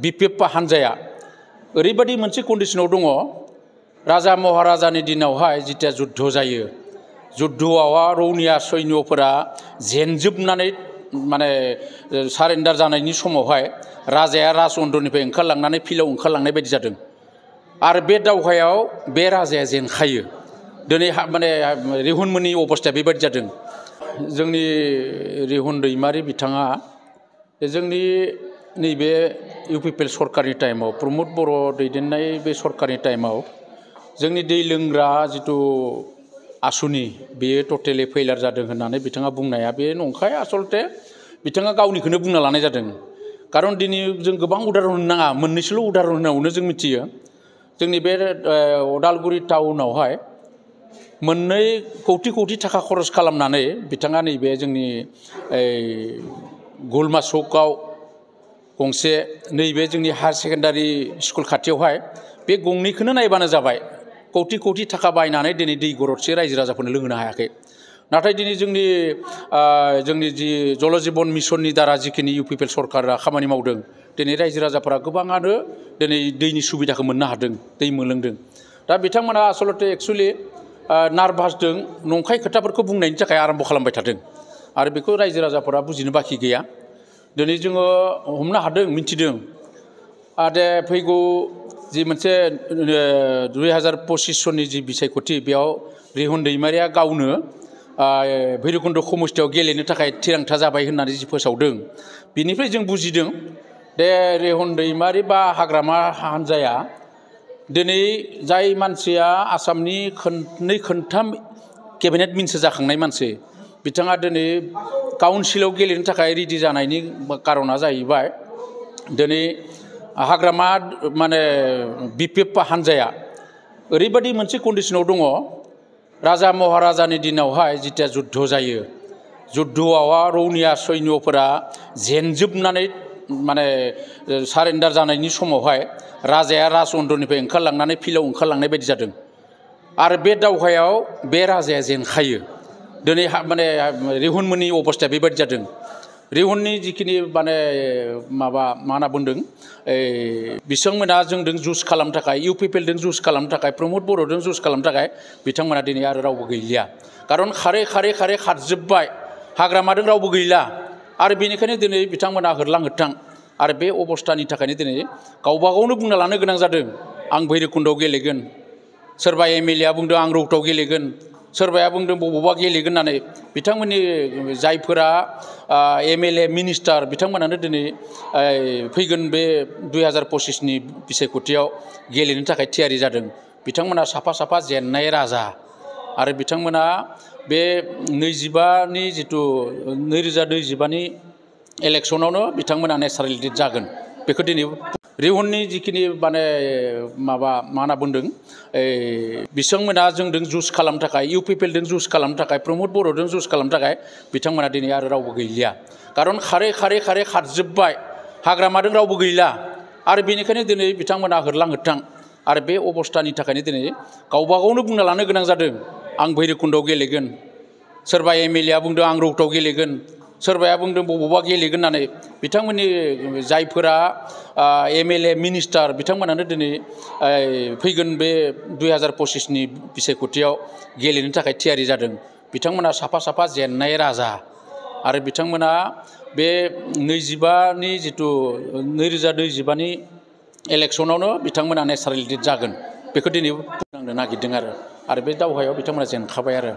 BPF हानजाया ओरैबायदि मोनसे कन्डिशनाव दङ राजा महाराजानि दिनावहाय जितिया जुद्ध जायो जुद्धआव रौनिया सैन्यफोरा जेनजोबनानै माने सारेन्डार जानायनि समावहाय राजाया राजउन्दनिफ्राय ओंखारलांनानै फिल्डआव ओंखारलांनाय बायदि जादों आरो बे दावहायाव बे राजाया जेनखायो दिनै माने रिहुनमोननि अबस्थाया बेबायदि जादों जोंनि रिहुन दैमारि बिथाङा जोंनि नैबे इउपिपिएल सरकारनि टाइमाव प्रमोद बर' दैदेननाय बे सरकारनि टाइमाव जोंनि दै लोंग्रा जितु आसुनि बेयो टटेलि फेइलार जादों होननानै बिथाङा बुंनाया बे नंखाय आसलते बिथाङा गावनिखौनो बुंना लानाय जादों खारन दिनै जों गोबां उदाहरन होनो नाङा मोननैसोल' उदाहरन होनावनो जों मिथियो जोंनि बे अदालगुरि टाउनावहाय 2 कौटि थाखा खरस खालामनानै बिथाङा नैबे जोंनि गलमा चौकआव गंसे नैबे जोंनि हायार सेकेन्डारि स्कुल खाथियावहाय बे गंनैखौनो नायबानो जाबाय कौटि थाखा बायनानै दिनै दै गरदसे रायजो राजाफोरनो लोंहोनो हायाखै नाथाय दिनै जोंनि जि जल जीवन मिशननि दारा जिखिनि इउपिपिएल सरकारा खामानि मावदों दिनै रायजो राजाफोरा गोबाङानो दिनै दैनि सुबिदाखौ मोननो हादों दै मोनलोंदों दा बिथांमोना आसलते एक्चुअली नार्भासजों नंखाय खोथाफोरखौ बुंनायनि थाखाय आरम्भ खालामबाय थादों आरो बेखौ रायजो राजाफोरा बुजिनो बाखि गैया दिनै जोङो हमनो हादों मिथिदों आरो फैगौ जि मोनसे 2025 सननि जि बिसायख'थि बेयाव रिहुन दैमारिया गावनो भैरबकुन्द समस्तियाव गेलेनो थाखाय थिरांथा जाबाय होननानै जि फोसावदों बिनिफ्राय जों बुजिदों दे रिहुन दैमारि बा हाग्रामा हानजाया दिनै जाय मानसिया आसामनि 2-3 केबिनेट मिनिस्टार जाखांनाय मानसि बिथाङा दिनै काउन्सिलाव गेलेनो थाखाय रेडि जानायनि कारना जाहैबाय दिनै हाग्रामा माने बिपिएफ हानजाया ओरैबायदि मोनसे कन्डिशनाव दङ राजा महाराजानि दिनावहाय जितिया जुद्ध जायो जुद्धआव रौनिया सैन्यफोरा जेनजोबनानै माने सारेन्डार जानायनि समावहाय राजाया राजउन्दनिफ्राय ओंखारलांनानै फिल्डआव ओंखारलांनाय बायदि जादों आरो बे दावहायाव बे राजाया जेनखायो दिनै माने रिहुनमोननि अबस्थाया बेबायदि जादों रिहुननि जिखिनि माने मा होनना बुंदों बिथांमोना जोंजों जुस खालामनो थाखाय इउपिपिएलजों जुस खालामनो थाखाय प्रमोद बर'जों जुस खालामनो थाखाय बिथांमोना दिनै आरो रावबो गैलिया खारन खारै खारजोब्बाय हाग्रामाजों रावबो गैला आरो बेनिखायनो दिनै बिथांमोना होरलां होथां आरो बे अबस्थानि थाखायनो दिनै गावबा गावनो बुंना लानो गोनां जादों आं भैरबकुन्दआव गेलेगोन सोरबा एमएलएआ बुंदों आं रौतायाव गेलेगोन सोरबाया बुंदों बबावबा गेलेगोन होननानै बिथांमोननि जायफोरा एमएलए मिनिस्टार बिथांमोनानो दिनै फैगोन बे 2025नि बिसायख'थियाव गेलेनो थाखाय थियारि जादों बिथांमोना साफा जेननाय राजा आरो बिथांमोना बे 25नि जितु 2025नि इलेक्सनावनो बिथांमोना नेचारेल डेथ जागोन बेखौ दिनै रिहुननि जिखिनि माने मा होनना बुंदों बिथांमोना जोंजों जुस खालामनो थाखाय इउपिपिएलजों जुस खालामनो थाखाय प्रमोद बर'जों जुस खालामनो थाखाय बिथांमोना दिनै आरो रावबो गैलिया खारन खारै खारजोब्बाय हाग्रामाजों रावबो गैला आरो बेनिखायनो दिनै बिथांमोना होरलां होथां आरो बे अबस्थानि थाखायनो दिनै गावबा गावनो बुंना लानो गोनां जादों आं भैरबकुन्दआव गेलेगोन सोरबा एमएलएआ बुंदों आं रौतायाव गेलेगोन सोरबाया बुंदों बबावबा गेलेगोन होननानै बिथांमोननि जायफोरा एमएलए मिनिस्टार बिथांमोनानो दिनै फैगोन बे 2025नि बिसायख'थियाव गेलेनो थाखाय थियारि जादों बिथांमोना साफा जेननाय राजा आरो बिथांमोना बे 25नि जितु 2025नि इलेक्सनावनो बिथांमोना नेचारेल डेथ जागोन बेखौ दिनै बुंनो नागिरदों आरो बे दावहायाव बिथांमोना जेनखाबाय आरो